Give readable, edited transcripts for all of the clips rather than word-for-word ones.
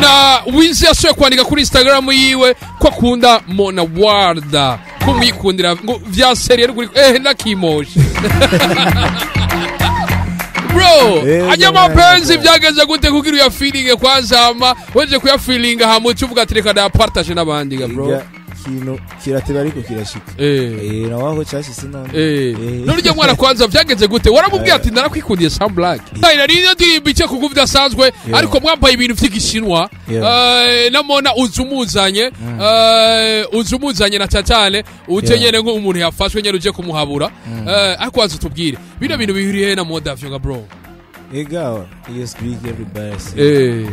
Na Wiz yasuye kwandika kuri Instagram yiwe ko akunda Mona Warda, kumwikundira ngo vya sérieux kuri nakimoje. Bro, ajya mapenzi byageze gute kugira uya feeling kwanza, ama weje kuya feeling hamwe uvuga ati reka da partage n'abandi ga bro? Kino kirateba ariko kirashika. Nawaho cyashise none. None ujya mwana kwanza byageze gute? Waramubwiye ati narakwikundiye Sam Black. Nari niyo ndirimbo icyo kuguva idasanzwe, ariko mwambaye ibintu vy'igishinwa. Namona uzumuzanye, uzumuzanye na cyane uje nyene ngo umuntu yafashwe nyene uje kumuhabura. Ariko waza tubwire bino bintu bihuriye na mode avion ga bro? Ega, you speak everybody.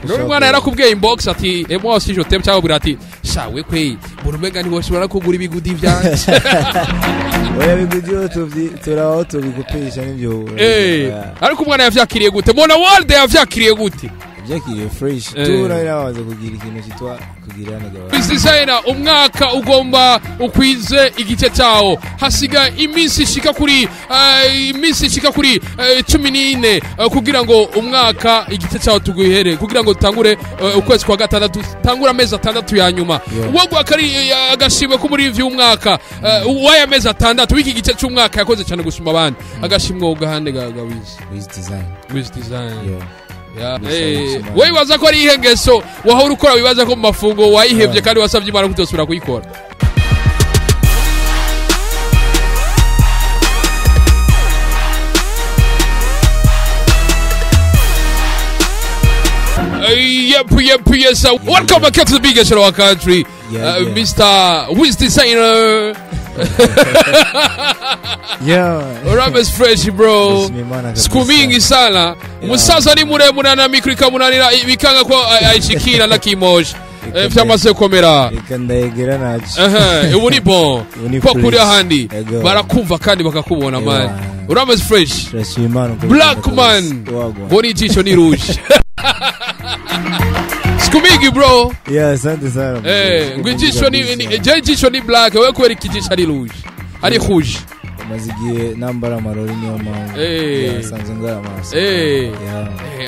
None mwana yarakubwiye inbox ati moi aussi je t'aime, cyangwa ati shawe kwe burumenga ni woshobora kugura ibigudi byanje. Oya bigudi yo turaho tubigupisha nibyo. Ariko umwana yavyakiriye gute? Mona World yavyakiriye gute? Yavyakiriye fresh. Turarabaza kugira ikintu cyitwa kugira nega. Designer umwaka ugomba ukwize igice cyawo, hasiga iminsi ishika kuri 14 kugira ngo umwaka igice cyawo tuguhere, kugira ngo tutangure ukwezi kwa gatandatu, tangura amezi atandatu ya nyuma. Uwo akari agashimwe ko muri umwaka waya amezi atandatu wiki gice cy'umwaka yakoze cyane gusumba abandi, agashimwe ugahande ga Wiz. Wiz Design. Wiz Design. Wewe waza ko ari ihengeso wahora ukora, wibaza ko mu mafungo wayihevye kandi wasavye Imana kutosubira kuyikora. Yep, yes. Welcome back to the biggest show of our country. Mr. Wiz Designer. Rames fresh bro. Siku mingi sana. Musaza ni muremure na mikro ikamunanira bikanga ko ayishikira na kimoje. Vyamaze komera. Ikandegera naje. Ubu ni bon. Ko kuri ahandi barakumva kandi bakakubona man. Rames fresh. Black man. Boni jisho ni rouge. Siku mingi bro. Asante sana. Ngo ijisho ni je ijisho ni black, wewe kubera ikijisho ari rouge. Ari rouge. Mazigiye nambara amarori niyo mpamvu. Sanze ngara amaso.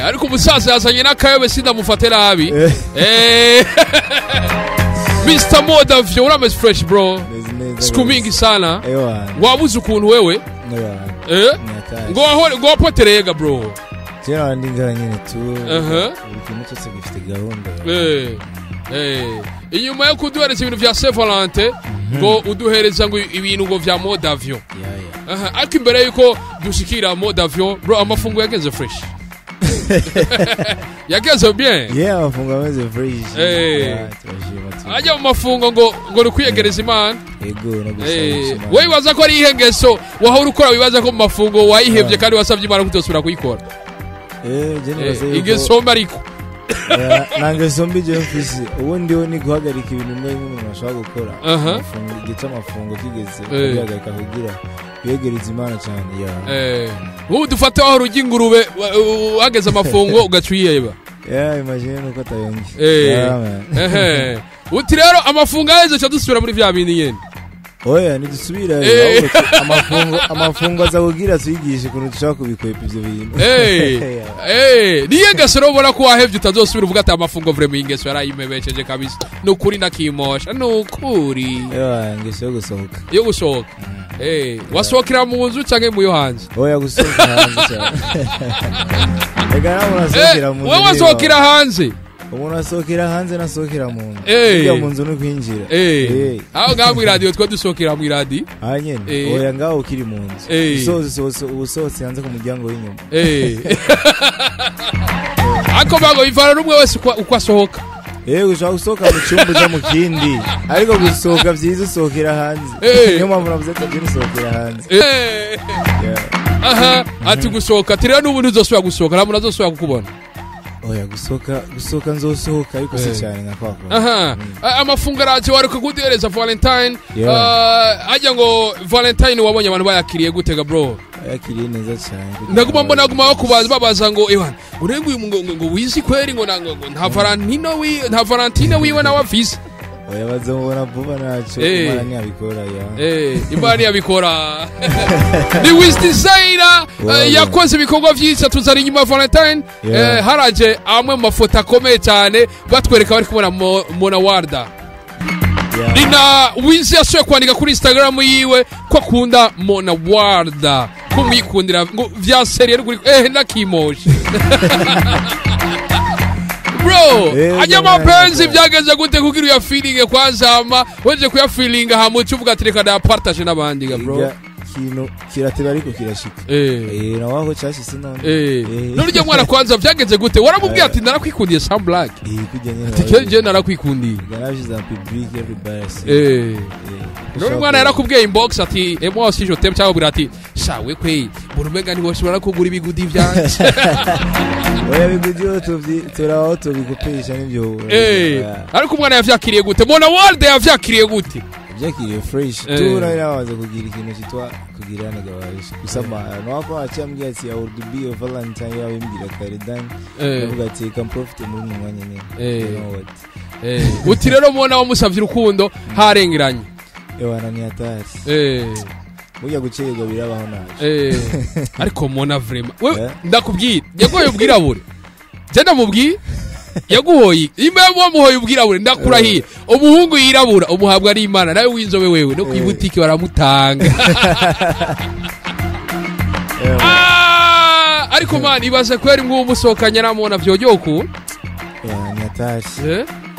Ariko umusaza yazanye n'akayobe sindamufate nabi. Mr. Modavyo, urameze fresh bro. Siku mingi sana. Wabuze ukuntu wewe? Ngo ahore ngo wapoterega bro. Tera ndinga nyine tu. Ikintu cyose gifite gahunda. Inyuma yo kuduhereza ibintu vya Saint Valentin ngo uduhereza ngo ibintu ngo vya mode avion. Ariko imbere yuko dushikira mode avion bro, amafungo yagenze fresh. Yagenze bien. Amafungo ameze fresh. Ajya mu mafungo ngo rukwiyegereza Imana. Ego no gusaba. Wewe waza ko ari ihengeso wahora ukora, wibaza ko mu mafungo wayihevye kandi wasavye Imana kutosubira kuyikora. Ingeso ariko nange sombi je mfisi ubundi ho ni guhagarika ibintu bimwe umuntu ashobora gukora. Amafungo igice amafungo kigeze guhagarika kugira yegereza Imana cyane. Ubu dufate aho rugi ingurube hageze amafungo ugacuyeba. Imagine uko atayonge. Uti rero amafungo aheze cha dusubira muri vya bindi nyene. Oya nidusubira amafungo aza kugira tuyigishe ukuntu dushaka kubikwepa ivyo bintu. Niye ngeso ubona ko wahevye utazosubira uvuga ati amafungo vraiment ingeso yarayimebesheje kabisa. Nukuri ndakimosha nukuri. Ingeso yo gusohoka. Yo gusohoka. Wasohokera mu nzu canke mu yo hanze? Oya gusohoka hanze cyane. Ega nawe urasohokera mu nzu. Wewe wasohokera hanze. Umuntu asohokera hanze nasohokera mu nzu. Ujya mu nzu no kwinjira. Aho ngaho mu radio twa dusohokera mu radio. Ah nyene. Oya ngaho ukiri mu nzu. Usohotse usohotse hanze ku muryango w'inyuma. Ako bago ivara rumwe wese uko asohoka. Ushaka gusohoka mu cyumba uja mu kindi. Ariko gusohoka vyiza usohokera hanze. Niyo mpamvu navuze ati je usohokera hanze. Aha, ati gusohoka. Ati rero n'ubu ntuzosubira gusohoka, nta muntu azosubira kukubona. Oya gusohoka nzosohoka ariko si cyane nka kwako. Amafungo araje wari kuguhereza Valentine. Ajya ngo Valentine wabonye abantu bayakiriye gutega bro? Yakiriye neza cyane. Ndaguma mbona guma bakubaza babaza ngo ewana urenga uyu ngo wizi kweri ngo nta Valentine wi nta Valentine wiwe nawe afise. Oya bazomubona vuba naco Imana ntiyabikora ya. Imana ntiyabikora. Ni Wiz Designer Yakoze ibikorwa vyinshi tuzana inyuma Valentine. Haraje amwe mu mafoto akomeye cyane batwereka bari kubona Mona Warda. Nina Wiz yashoboye kwandika kuri Instagram yiwe ko akunda Mona Warda, kumwikundira ngo vya seriye ruguri nakimoje. Bro, ajya mapenzi byageze gute kugira uya feeling kwanza ama weje kuya feeling hamwe uvuga ati reka da partage n'abandi ga bro. Kino kirateba ariko kirashika. Nawaho cyashise none. None ujya mwana kwanza byageze gute? Waramubwiye ati narakwikundiye Sam Black. Kujya nyine. Ati je narakwikundiye. Yarashize en public everybody. None mwana yarakubwiye inbox ati et moi aussi je t'aime cyangwa ati shawe kwe burumega ni woshobora kugura ibigudi byanje. Oya bigudi yo turaho tubigupisha nibyo. Ariko umwana yavyakiriye gute? Mona World yavyakiriye gute? Byakiriye fresh. Turarabaza kugira ikintu cyitwa kugira nagabaje. Gusama no acha mbwiye ati I would be your Valentine yawe mbwira kare dan. Ndavuga ati can profit muri mwanya nyine. Uti rero mubona wamusavye urukundo harengeranye. Ewana ni atari. Burya gucererwa birabaho naje. Ariko mubona vraiment. Wewe ndakubwira yagoye ubwirabure. Je ndamubwiye yaguhoye imba wamuhoye ubwirabure ndakurahiye. Umuhungu yirabura umuhabwa ari Imana nawe winzobe wewe no kwibutike baramutanga. Ariko man ibaze kweri nguwo musohokanye namubona vyojoku. Ni atari.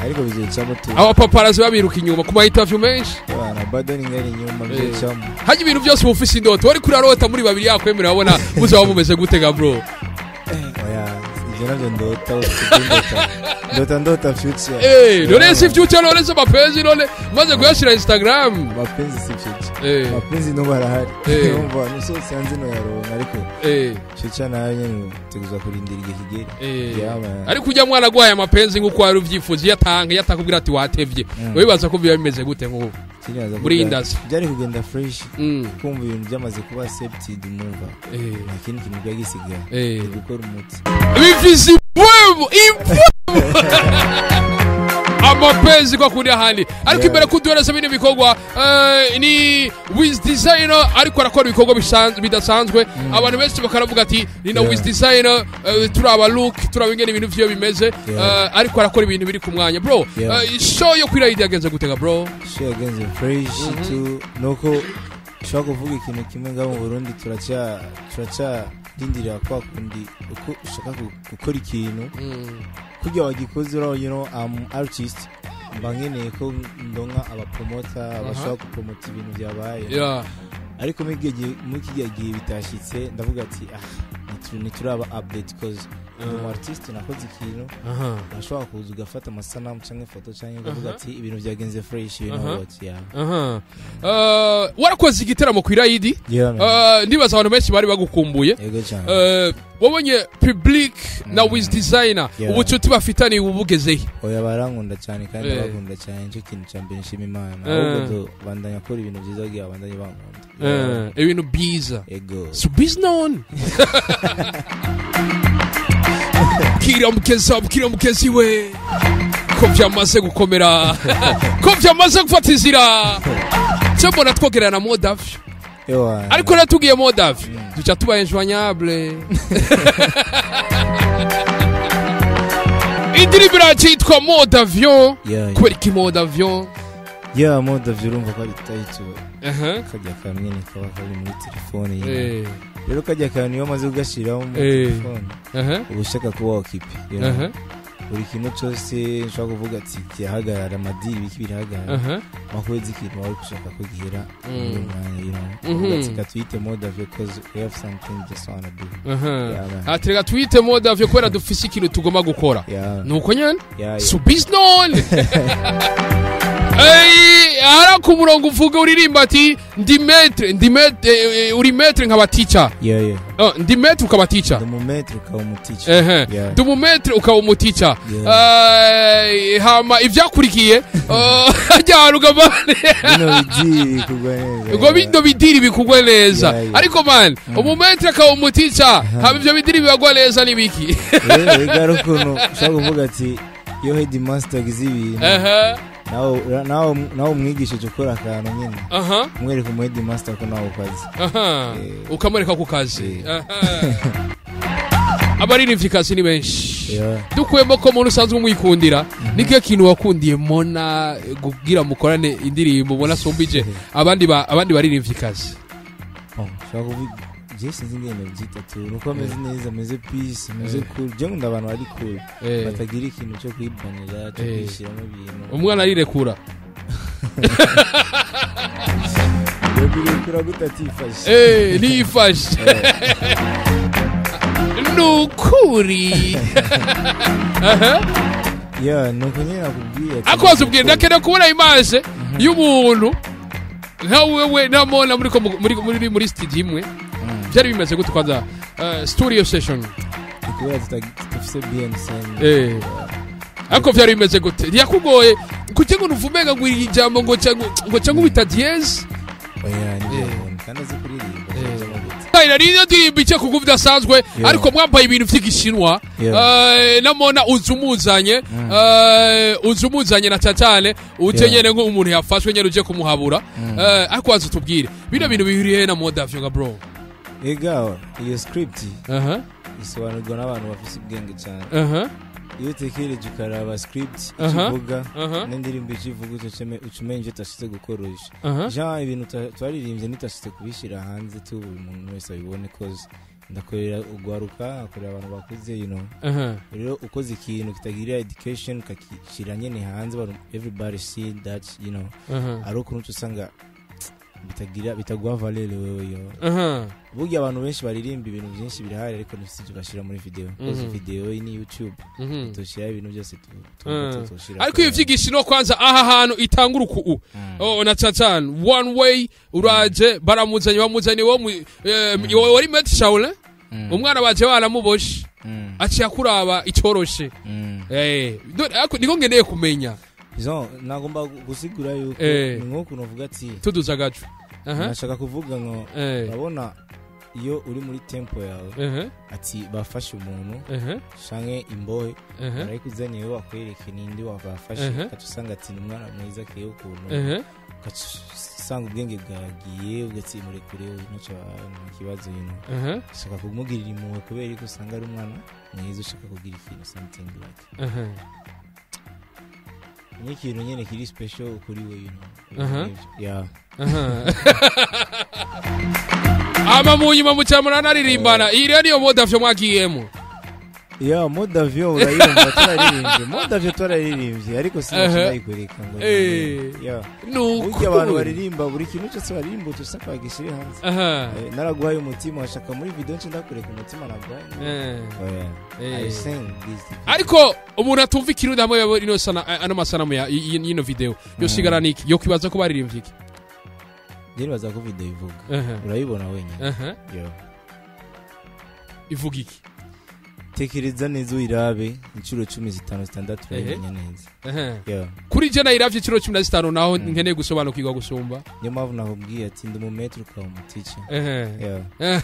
Ariko bizocamo tu. Aba paparazzi babiruka inyuma ku interview menshi. Bana bado ningari inyuma bizocamo. Haje ibintu byose mufise indoto wari kurarota muri babiri yakwemera wabona muzaba mumeze gute ga bro. Oya, ivyo navyo ndota ndota ndota future. None si future none se mapenzi none maze kuyashira Instagram. Mapenzi si future. Mapenzi no barahari. Umva nusose hanze no yaronka ariko future nayo nyene tegezwa kurindira igihe kigere. Ariko ujya mwana gwaye mapenzi nkuko wari uvyifuza yatanga yatakubwira ati watevye. Wibaza ko biba bimeze gute nkuko muri industry byari kugenda fresh kumva ibintu byamaze kuba accepted umva nta kindi kintu byagisigaye gukora umuti bivisi bwebo amapenzi kwa kundi ahandi. Ariko imbere kuduhereza bino bikorwa ni Wiz Designer ariko arakora ibikorwa bidasanzwe. Abantu benshi bakaravuga ati ni na Wiz Designer turaba look turaba ingene ibintu vyo bimeze ariko arakora ibintu biri ku mwanya bro. Show yo kwira idea yagenze gutega bro. Show yagenze fresh tu nuko ushaka kuvuga ikintu kimwe ngabo mu Burundi turaca dindira kwa kundi uko ushaka gukora ikintu kujya wagikoze uraho you know I'm artist bangeneye ko ndonka aba promoter bashaka gupromota ibintu byabaye. Ariko muri kigiye gihe bitashitse ndavuga ati ntituraba update cause umu artist nakoze ikintu ashobora kuza ugafata amasanamu canke ifoto canke ukavuga ati ibintu byagenze fresh you know what. Warakoze igiteramo ku Irayidi. Ndibaza abantu benshi bari bagukumbuye. Wabonye public na Wiz Designer ubucuti bafitanye ubugezeye. Oya barankunda cyane kandi bakunda cyane nicyo kintu cya mbere nshima Imana. Ahubwo bandanya akora ibintu byiza kugira bandanye bankunda. Ibintu biza. Ego. So business. Kira mukezi we ko byamaze gukomera ko byamaze gufata inzira cyo mbona twogerana na Modavyo. Ariko natugiye Modavyo duca tuba injoignable. Indirimbo cyitwa Modavyo. Kubera iki Modavyo? Modavyo urumva ko ari title. Kajya kamwe ni kaba kari muri telefone. Rero kajya kantu iyo maze ugashiraho muri telefone uba ushaka kuba okipe. Buri kintu cyose nshobora kuvuga ati kirahagarara amadiri biki birahagarara makwezi ikintu wari gushaka ko gihera muri mwanya you know. Ati twite Modavyo cause we have something just wanna do. Ati reka twite Modavyo kubera dufise ikintu tugomba gukora. Nuko nyene so business. Ara ku murongo uvuga uririmba ati ndi maître uri maître nkaba teacher. Ndi maître ukaba teacher. Ndi maître ukaba umuticha. Ndi maître ukaba umuticha. Hama ivyakurikiye ajya rugabane. Bino bidiri kugwa neza. Ngo bino bidiri bikugwa neza. Ariko man umu maître akaba umuticha hama ivyo bidiri bibagwa neza nibiki. Garukuno ushaka kuvuga ati yo headmaster gize ibintu. Nawe umwigishije ukora akantu nyine. Umwereka umu headmaster ko nawe ukazi. Ukamwereka ku kazi. Abaririmvyikazi ni benshi. Dukuyemo ko umuntu usanzwe umwikundira, nikiyo kintu wakundiye Mona kugira mukorane indirimbo ubona asumbije abandi baririmvyikazi? Je sinzi ingene byita tu, nuko ameze neza, ameze peace, ameze cool. Je nkunda abantu bari cool, batagira ikintu cyo kwibanira, cyo kwishiramo ibintu. Umwana arirekura. Yobirekura gute atifashe? Nifashe. Nukuri. Yeah, nuko nyine nakubwiye. Akoze ubwiye ndakeneye kubona image y'umuntu nka wewe na Mona muri studio imwe. Byari bimeze gute kwanza studio session? Kubera tutafise BMC. Ariko byari bimeze gute? Ntiyakugoye kuki ngo uvumenga ngo ijambo ngo cyangwa ubita diez? Oya, ni kandi azi kuririmba. Nari ndirimbo icyo kuko bidasanzwe, ariko mwambaye ibintu by'igishinwa. Na Mona uzumuzanye, uzumuzanye na cyane uje nyene ngo umuntu yafashwe nyene uje kumuhabura. Ariko waza tubwire bino bintu bihuriye na mode avion ga bro? Ega iyo script isobanurwa n'abantu bafise ubwenge cyane. Iyo utekereje ukaraba script ikivuga n'indirimbo ikivuga ucumenye icyo utashitse gukoresha. Jean ibintu twaririmbye nitashitse kubishira hanze tu buri muntu wese abibone, cause ndakorera ugwaruka, akorera abantu bakuze, you know. Rero ukoze ikintu kitagira education kakishira nyene hanze, everybody see that, you know. Ari ukuntu usanga bitagira bitagwa valeur wewe yo. Burya abantu benshi baririmba ibintu byinshi birahari, ariko ntibyo bashira muri video. Because video ni YouTube. Tushira ibintu byose tushira. Ariko iyo vyigisha no kwanza aha hantu itangura uku. Oh na cyane one way uraje baramuzanye bamuzanye wo wari met Shaolin. Umwana baje baramuboshe. Aciye kuraba icoroshe. Ariko niko ngendeye kumenya. Izo nagomba gusigura yuko nkuko unovuga ati tuduza gacu. Nashaka kuvuga ngo urabona iyo uri muri tempo yawe ati bafashe umuntu shanke imbohe arayikuzaniye wakwereke nindi wabafashe, ugasanga ati ni umwana mwiza kiye ukuntu ugasanga ubwenge bwagiye ugatsimure kure naco ikibazo you know. Ushaka kumugirira impuhwe kubera ko usanga ari umwana mwiza ushaka kugira ikintu something like ni ikintu nyene kiri special kuri we, you know. Yeah. Ama munyuma mucamura naririmbana. Iyi rero niyo mode avion mwagiyemo. Yeah, mode avion urayumva turaririmbye. Mode avion turaririmbye ariko sinashyikureka ngo. Yeah. Nuko abantu baririmba buri kintu cyose baririmba tusaka bagishire hanze. Naraguhaye umutima washaka muri video nce ndakureka umutima naguhaye. I sing this. Ariko umuntu atumva ikirundi hamwe ino sana ano masanamu ya ino video yo sigara niki yo kwibaza ko baririmbye iki? Nibaza ko video ivuga. Urayibona wenyine. Yo. Ivuga iki? Tekereza neza uyirabe inshuro 10 5 6 urayimenya neza. Yeah. Kuri je nayiravye inshuro 15 naho nkeneye gusobanukirwa gusumba. Niyo mpamvu nakubwiye ati ndi mu metro kwa mu teacher. Yeah.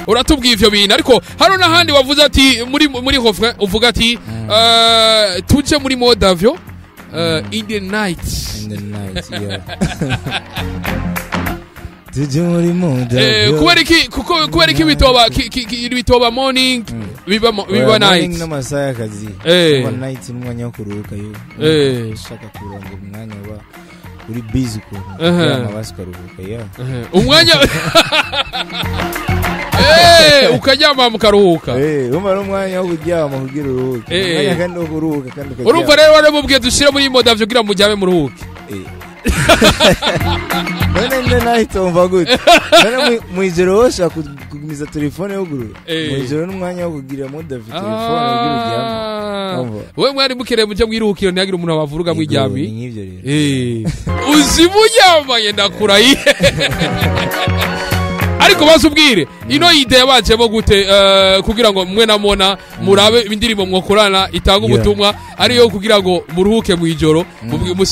Uratubwiye ivyo bintu ariko hano nahandi wavuze ati muri refrain uvuga ati tuje muri mode avion in the night. In the night, yeah. Tuje muri mode avion. Kubera iki bitoba bitoba morning biba night. Morning n'amasaha y'akazi. Kuba night n'umwanya wo kuruhuka yo. Ushaka kuronga umwanya wa uri busy ukuntu. Amabasi ukaruhuka, yeah. Umwanya ukaryama mukaruhuka. Umara umwanya wo kuryama kugira uruhuke. Umwanya kandi wo kuruhuka kandi ukaryama. Urumva rero waramubwiye dushire muri mode avion kugira mujyame muruhuke. None nde nahitomva gute? None mwijoro wose kugumiza telefone yuguruye. Mwijoro n'umwanya wo kugira mode avion telefone kugira uryame. Wewe mwari mukereye muje mwiruhukiro ntiyagira umuntu abavuruga mwiryami. Ni nk'ivyo rero. Uzimuryamanye ndakurahiye. Ariko bazubwire ino idea yabajemo gute kugira ngo mwe namona murabe indirimbo mwokorana itanga ubutumwa ariyo kugira ngo muruhuke mwijoro,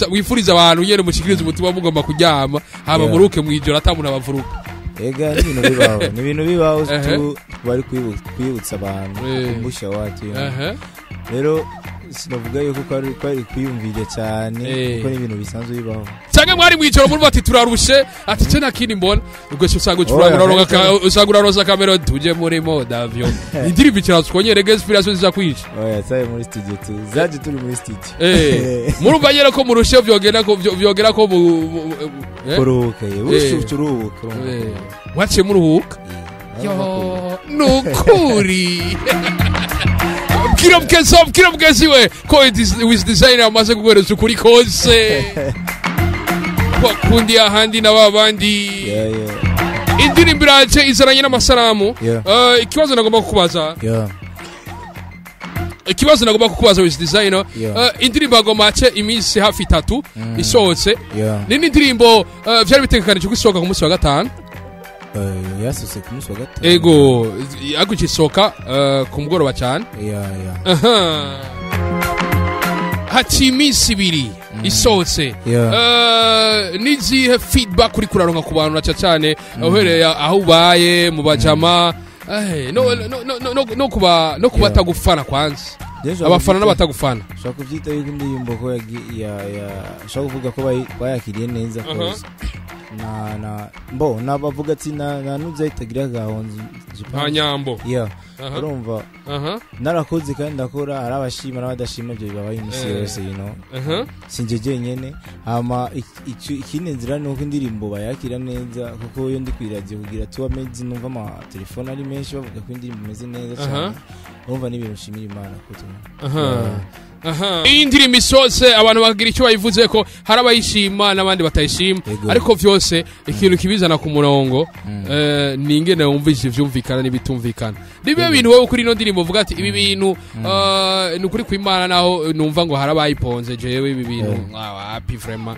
mwifuriza abantu nyene mushikirize ubutumwa mugomba kuryama haba muruhuke mwijoro atamuntu abavuruka. Ega ni ibintu bibaho, ni ibintu bibaho tu bari kwibutsa abantu kumbusha watu. Rero Sinavuga yuko kwari kwiyumvira cyane, kuko ni ibintu bisanzwe bibaho. Cyangwa mwari mwijoro muri bati turarushe, ati cyo ntakindi mbona, ubwo cyo usanga usanga uraroza kamera, tuje muri mode avion, indirimbo ikirazwonye rege, inspiration ziza kwica. Oya, tsaye muri studio, tu zaje turi muri studio. Murumva nyene ko murushe, vyogera ko vyogera ko kuruhuka, urushe uruhuka. Mwaciye muruhuka. Yo, nukuri bwira mukezi, bwira mukezi we ko Wiz Designer amaze guhereza ukuri kose kwa kundi ahandi na babandi. Indirimbo iraje izaranye n'amasanamu. Ikibazo nagomba kukubaza, ikibazo nagomba kukubaza, Wiz Designer, indirimbo agomba ace iminsi hafi 3 isohotse. Ni indirimbo vyari bitegekanijwe ko isohoka ku munsi wa gatanu. Yasohotse ku munsi wa gatanu. Ego, ariko igisohoka ku mugoroba cyane. Yeah. Haciye iminsi 2 isohotse. N'izihe feedback uri kuraronka ku bantu, na cyane uhereye aho ubaye mu bajama, no kuba no kubatagufana kwanza, abafana n'abatagufana? Ushobora kubyita yuko indirimbo ko ushobora kuvuga ko bayakiriye neza, cause na mbo nabavuga ati na nuzahitagira gahonze. Nta nyambo. Yeah, urumva narakoze kandi ndakora, hari abashima n'abadashima, ibyo bibabaye iminsi yose. Sinjye jyenyene. Hama ikindi nzira ni uko indirimbo bayakira neza, kuko iyo ndi kwiradio kugira tuba amezi numva amatelefone ari menshi bavuga ko indirimbo imeze neza cyane. Urumva ni ibintu nshimira Imana ko Iyi ndirimbo isohotse, abantu bagira icyo bayivuze ko hari abayishima n'abandi batayishima, ariko vyose ikintu kibizana ku murongo ni ingene wumvise ivyumvikana n'ibitumvikana. Nibihe bintu wowe kuri ino ndirimbo uvuga ati ibi bintu ni ukuri kw'Imana, naho numva ngo hari abayiponze, jewe ibi bintu wapi, vraiment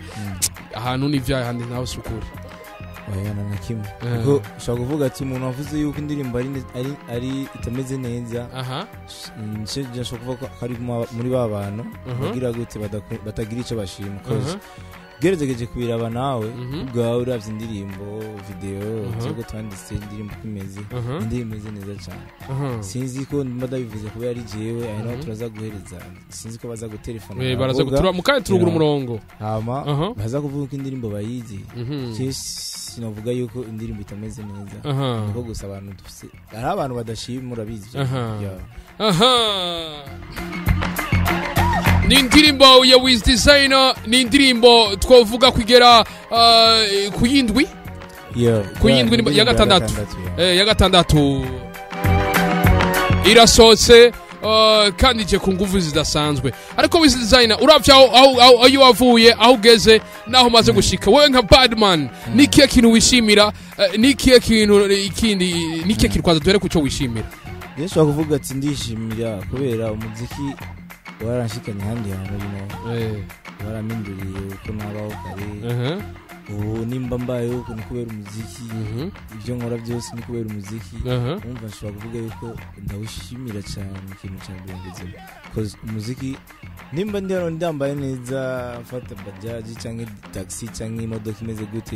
ahantu n'ivyo, ahandi naho si ukuri? Oya, na kimwe, kuko ushobora kuvuga ati umuntu wavuze yuko indirimbo ari itameze neza, nshobora kuvuga ko ari muri ba bantu bagira gute, batagira icyo bashima, cause gerageje kubiraba nawe ubwawe, uravye indirimbo, video, turiko twanditse indirimbo uko imeze, indirimbo imeze neza cyane. Sinzi ko ndimo ndabivuze kubera ari jewe, aho naho turaza guhereza, sinzi ko baza gutelefona. Baraza gutura mu kanya, turugura umurongo. Hama baza kuvuga ko indirimbo bayizi. Je sinavuga yuko indirimbo itameze neza, niko gusa abantu dufise, hari abantu badashima, urabizi. Ni indirimbo ya Wiz Designer, ni indirimbo twavuga kugera ku yindwi, ku yindwi ya gatandatu, ya gatandatu irasohotse, kandi ije ku nguvu zidasanzwe. Ariko Wiz Designer, uravye aho iyo wavuye, aho ugeze naho umaze gushika, wowe nka Badman, ni ikihe kintu wishimira? Ni ikihe kintu ikindi, ni ikihe kintu kwanza duhere ku cyo wishimira? Rero ushobora kuvuga ati ndishimira kubera umuziki waranshikanye ahandi hantu, warampinduriye uko nabaho kare. Ubu nimba mbayeho uko ni kubera umuziki, ibyo nkora byose ni kubera umuziki. Umva, nshobora kuvuga yuko ndawushimira cyane, ikintu cya mbere mu buzima, cause umuziki, nimba ndi hano ndambaye neza, mfata bajaji cyangwa taxi cyangwa imodoka imeze gute,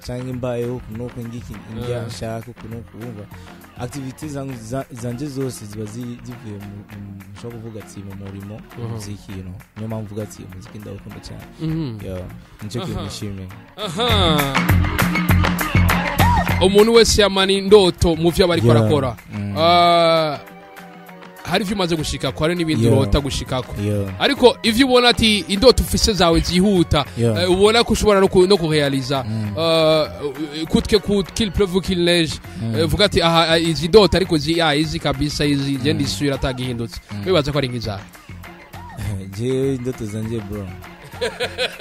cyangwa mbayeho uku nuku, ngiki ndya nshaka uku nuku, wumva activité zanje zose ziba zivuye mu, nshobora kuvuga ati mu murimo umuziki, niyo mpamvu mvuga ati umuziki ndawukunda cyane. Yeah, nicyo kintu nishimiye. Umuntu wese yamana indoto mu vyo aba ariko arakora. Hari ivyo umaze gushikako, hari n'ibindi urota gushikako, ariko ivyo ubona ati indoto ufise zawe zihuta, ubona ko ushobora no kurealiza, coûte que coûte, qu'il pleuve ou qu'il neige, vuga ati aha izi ndoto ariko izi kabisa, izi je ndisubira atagihindutse, wibaza ko ari nk'izahe? Jewe indoto zanje, bro,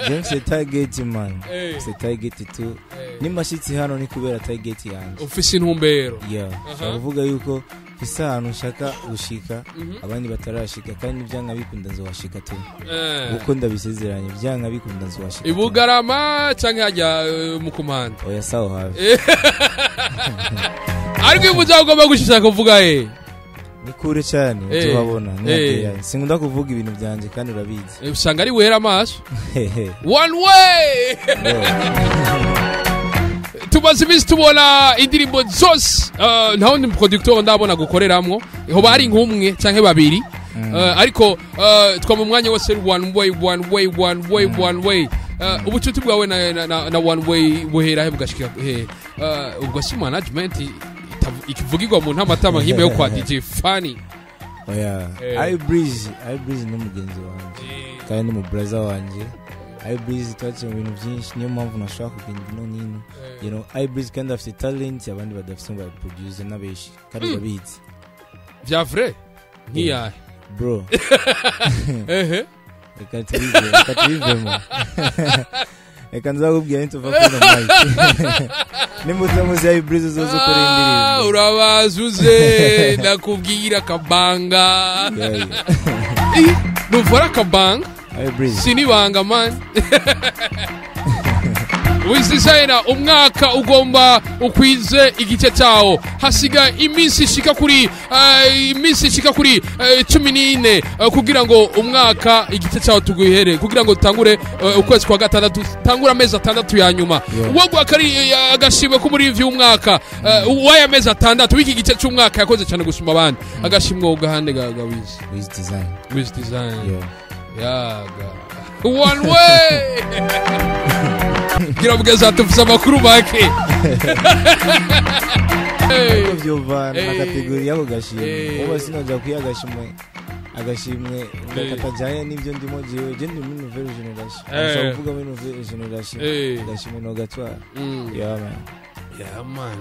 jewe mfise target, man. Mfise target tu. Nimba nshitse hano ni kubera target yanje. Ufise intumbero. Yeah, nshobora kuvuga yuko mfise ahantu nshaka gushika abandi batarashika, kandi ivyanga bikunda nzohashika tu, kuko ndabisezeranye, ivyanga bikunda nzohashika tu. Ibugarama canke hajya mu kumanda? Oya, sawa, hafi. Ariko iyo uvuze aho ugomba gushika, kuvuga he? Ni kure cyane, tubabona. Sinkunda kuvuga ibintu byanje kandi urabizi. Usanga ari wera amaso one way. Tumaze iminsi tubona indirimbo zose, nta wundi producteur ndabona gukoreramwo, hoba hari nk'umwe canke babiri. Ariko twa mu mwanya wose one way, one way, one way, one way. Ubucuti bwawe na one way buhera he bugashika he? Ubwo si management ikivugirwa mu ntamatama nk'imwe yo kwa DJ Fanny? Oya. Ibreeze ni umugenzi wanje kandi ni umubraza wanje. Ibreeze twaciye mu bintu byinshi, niyo mpamvu nashaka kugenda ino nino. Ibreeze kandi afite talent abandi badafite ngo produce n'abeshi kandi babizi. Vya vrai nkiyahe? Bro. Ehe. Reka tubive, reka tubivemo. Reka nzakubwira nituva kuri ino mic. Nimba utamuzi Ibreeze uzoze ukora indirimbo. Urabazuze ndakubwira akabanga. Yeah. Numva ari akabanga. Ibreeze. Sinibanga man. Wiz Designer, umwaka ugomba ukwize igice cyawo, hasiga iminsi ishika kuri 14 kugira ngo umwaka igice cyawo tuguhere, kugira ngo tutangure ukwezi kwa gatandatu, tangura amezi 6 ya nyuma. Wowe akari agashimwe ko muri umwaka waya mezi 6 wiki gice cy'umwaka yakoze cyane gusumba abandi, agashimwe ugahande ga Wiz. Wiz Design. Wiz Design. Yeah. Yaga. One way. Gira bugeza tufisa amakuru make. Ariko vyovana na kategori yako gashimwe. Uba sinoja kuyagashimwe. Agashimwe katajanye n'ivyo ndimo jewe. Je ndi muri nouvelle génération. Ashaka kuvuga muri nouvelle génération. Agashimwe no gatwara. Yeah man. Yeah man.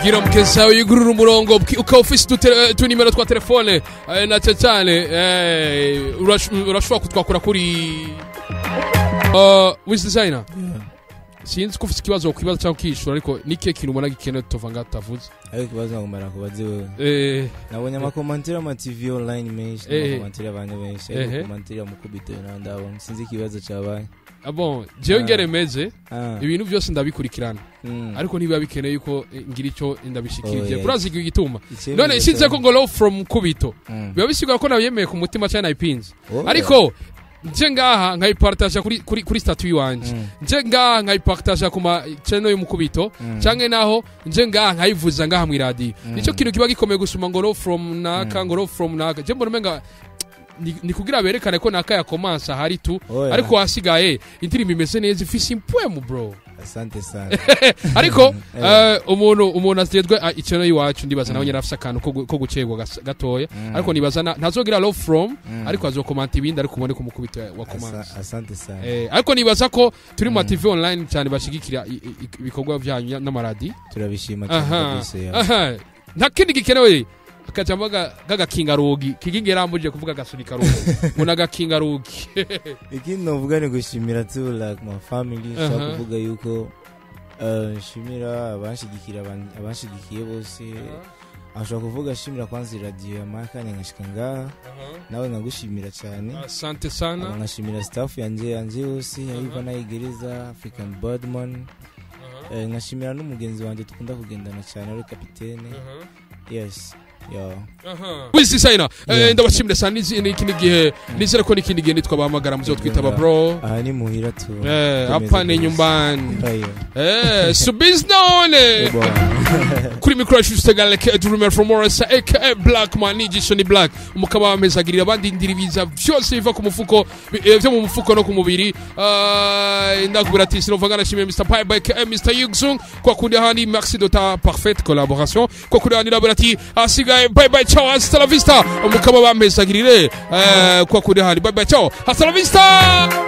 Gira mukeza yigurura umurongo ukaba ufise utunimero twa telefone na cyane urashobora kutwakura kuri Wiz Designer. Sinzi ko ufise ikibazo kwibaza cyangwa ukishura, ariko n'ikihe kintu ubona gikenewe tutova ngaha tutavuze? Ariko ikibazo ngomara kubaza wewe. Nabonye amakomantere ama TV online menshi, amakomantere abantu benshi, ariko komantere ya Mukubito nayo ndabona. Sinzi ikibazo cyabaye. Bon, jewe ngere meze ibintu byose ndabikurikirana, ariko ntibiba bikeneye yuko ngira icyo ndabishikirije. Urazi igituma none sinze ko ngo love from Mukubito biba bisigura ko nabiyemeye ku mutima cyane nayipinze, ariko nje ngaha nkayipartaja kuri statut wanje, nje ngaha nkayipartaja ku ma channel y'Umukubito, canke naho nje ngaha nkayivuza ngaha mu radio. Nico kintu kiba gikomeye gusuma ngo love from naka, ngo love from naka. Je mbona umenga ni kugira berekane ko naka yakomansa hari tu, ariko hasigaye indirimbo imeze neza ifise impwemu bro. Asante sana. Ariko umuntu azedwe icyo iwacu ndibaza nawe nyarafise akantu ko gucegwa gatoya, ariko nibaza ntazogira love from, ariko azokomanta ibindi, ariko ubone kumukubita wa comments. Asante sana. Ariko nibaza ko turi mu TV online cyane bashigikira ibikorwa byanyu n'amaradi. Turabishima cyane kabisa. Nta kindi gikenewe akajambo gagakinga rugi kigingera mbuje kuvuga gasunika rugi muna gakinga rugi. Ikindi novuga ni gushimira tu like my family, nshaka kuvuga yuko nshimira abanshigikira abanshigikiye bose. Ashobora kuvuga shimira kwanza radio ya Makanya nkashika ngaha, nawe nkagushimira cyane. Asante sana. Nkashimira staff yanje yose ayiva nayigereza African Birdman. Nkashimira n'umugenzi wanje dukunda kugendana cyane ari kapitene. Yes. Yeah. Wiz Designer, ndabashimira sana n'ikindi gihe nizere ko n'ikindi gihe nitwabahamagara muzo twitaba bro. Aha ni muhira tu. Hapa ni nyumbani. Subiznone. Kuri micro shustegaleke Dreamer from Morris aka Black Man Nijishoni Black. Umukaba wamezagirira abandi indiribiza byose biva ku mufuko byo mu mufuko no ku mubiri. Ndakubwira ati sinovanga nashimiye Mr. Pipe aka Mr. Yugzung kwa kundi handi merci de ta parfaite collaboration. Kwa kundi handi ndabura ati asigaye bye bye ciao hasta la vista. Umukaba wamezagirire kwa kundi handi bye bye ciao hasta la vista.